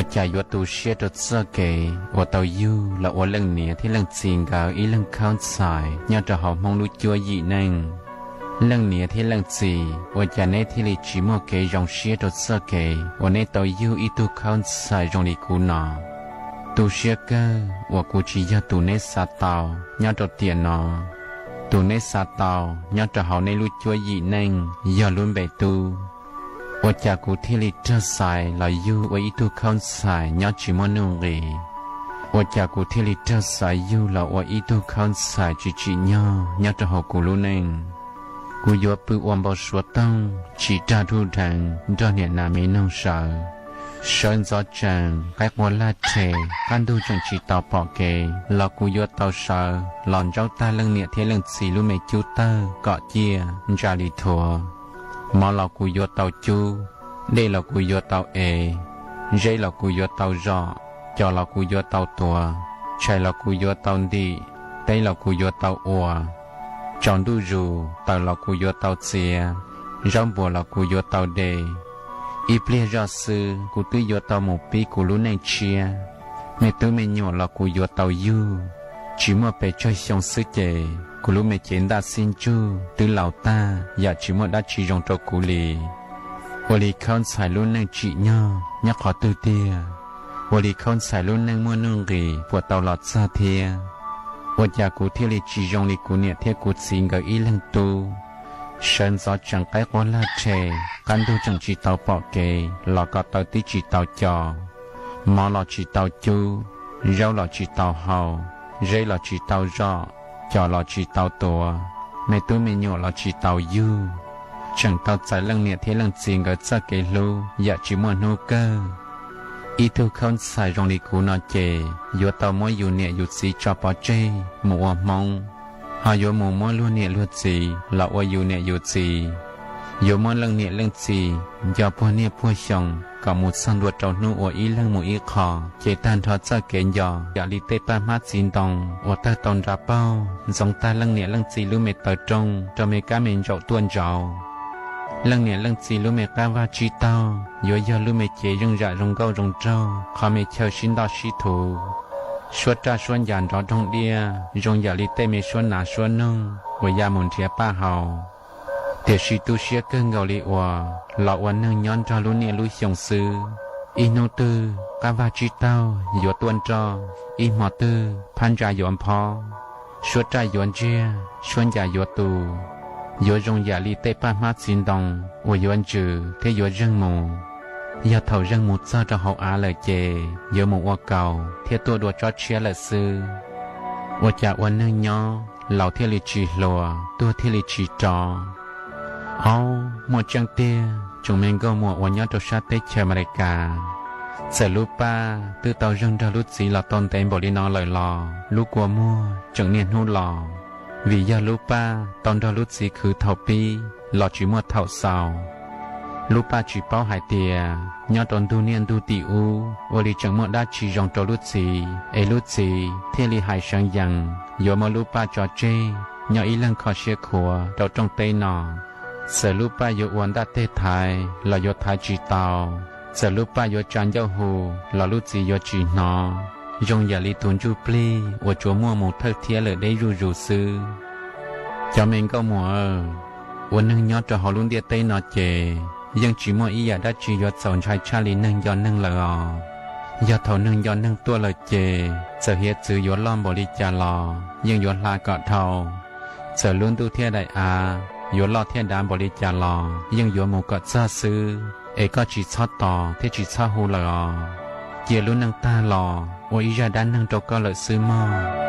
Ua cas yuav tu siab rau txoj kev uas tau yug los ua leej niam thiab leej txiv nkawd ib leeg khaub ntxhais nyob rau hauv Hmoob lub cuab yim neej. Leej niam thiab leej txiv, ua cas neb thiaj li tsis muaj kev zoo siab rau txoj kev uas neb tau yug ib tug khaub ntxhais zoo li kuv no? Tu siab kawg uas kuv tsis yog tus neb xav tau nyob rau tiam no. Tus neb xav tau nyob rau hauv neb lub cuab yim neej yog lub npe Tub. Ua cas kuv thiaj li raug xaiv los yug ua ib tug khaub ntxhais nyob tsis muaj nuj nqis? Ua cas kuv thiaj li raug xaiv yug los ua ib tug khaub ntxhais tsis tsim nyog nyob rau hauv kuv lub neej? Kuv yuav pw ua npau suav toog tsis rag ruj dheev nrog niam nas me noog sawv. Sawv ntxov tsees qaib qua laj rhe, qab ntug tseem tsis tau pom kev los kuv yuav tau sawv los ntsaub tag leej niam thiab leej txiv lub me cub tawg kom ciaj ntsa li thuav. Mov los kuv yuav tau cub, dej los kuv yuav tau ev, zeb los kuv yuav tau zom, cos los kuv yuav tau tuav, tshais los kuv yuav tau ntim, teb los kuv yuav tau ua, tsaus ntuj zus taws los kuv yuav tau txiav, zaub npuas los kuv yuav tau de. Ib pliag zoj xwb kuv twb yuav tau mus pib kuv lub neej tshiab. Me tub me nyuam los kuv yuav tau yug. Tsis muaj pes tsawg xyoo xwb ces kuv lub me cev ntaj xib ntsuj twb laus tag yam tsis muaj dab tsi zoo rau kuv li. Ua li khaub ntxhais lub neej tsim nyog nyob qhov twg tiag? Ua li khaub ntxhais lub neej muaj nuj nqis puas tau los txog thiab? Ua cas kuv thiaj li tsis zoo li kuv niam thiab kuv txiv nkawd ib leeg tub? Sawv ntxov tsees qaib qua laj rhe, qab ntug tseem tsis tau pom kev los ko taw twb tsis tau cos, mov los tsis tau cub, zaub los tsis tau hau, zeb los tsis tau zom, cos los tsis tau tuav, me tub me nyuam los tsis tau yug. Tseem tau txais leej niam thiab leej txiv nkawd txoj kev hlub yam tsis muaj hnub kawg. Ib tug khaub ntxhais zoo li kuv no ces yuav tau muab yus niam yus txiv tso pov tseg mus ua Hmoob, ho yuav mus muab luag niam luag txiv los ua yus niam yus txiv. Yuav muab leej niam leej txiv nco puag niaj puag xyoo kom mus txog ntua rau hnub uas ib leeg mus ib qho, ces tag nrho txoj kev nco yam li tej paj hmab txiv ntoo uas tawg tau nra paug ntxoov tag leej niam leej txiv lub me taw rooj rau me kab me ntsaum tuaj ntsauv. Leej niam leej txiv lub me qab vaj tsib taug yuav yog lub me cev zeej zam zoo nkauj zoo nraug, qhov me chaw sib ntoj sib thuv, suab raj suab ncas nrov doog diaj zoo yam li tej me suab nas suab noog uas ya mus nrhiav paj hau. Tiam sis tu siab kawg nkaus li uas los ua neeg nyob nrog lub niaj lub xyoo xwb, ib hnub twg qab vaj tsib taug yuav tuaj nroj, ib hmo twg phab ntsa yuav nphob, suab raj yuav ntsiag, suab ncas yuav tu, yuav zoo yam li tej paj hmab txiv ntoo uas yuav ntsws thiab yuav zeeg mus. Yog thaum zeeg mus txog rau hauv av lawm ces yuav mus ua kaus thiab tuaj dua tsob tshiab lawm xwb. Ua cas ua neeg nyob laus thiaj li tsis hluas, tuag thiaj li tsis rov? Aub, muaj tseeb tiag, tsoom me nkauj muam uas nyob rau sab teb chaws Amelikas, txawm lub paj twb tau zeeg nrog lub txiv los tau ntev npaum li no lawm los lub kua muag tseem niaj hnub los, vim yog lub paj tau nrog lub txiv khwv thaum pib los tsis muaj thaum xaus. Lub paj tsis paub hais tias nyob rau ntug niaj ntug tim ub ua li tseem muaj dab tsi zoo rau lub txiv es lub txiv thiaj li hais seev yees yuav muab lub paj tso tseg nyob ib leeg kho siab khuav rau rooj teb no. Txawm lub paj yuav ua ntaj teg thaiv los yuav thaiv tsis tau, txawm lub paj yuav tsa ncauj hu los lub txiv yuav tsis hnov, zoo yam li tus ntsuj plig uas tsuas muaj mus thawj thiab lawm deb zuj zus xwb. Cov me nkauj muam, ua neeg nyob rau hauv lub ntiaj teb no ces yeej tsis muaj ib yam dab tsi yuav txaus ntshai tshaj li neeg nco neeg lawm os. Yog thaum neeg nco neeg tuaj lawm ces txawm hiav txwv yuav loj npaum li cas los yeej yuav hla kom dhau. Txawm lub ntuj thiab daim av yuav loj thiab dav npaum li cas los yeej yuav mus kom txog xwb, es koj tsis txhob tos thiab tsis txhob hu lawm os. Cia lub neej tag los ua ib zaj dab neeg rau koj lawm xwb mog.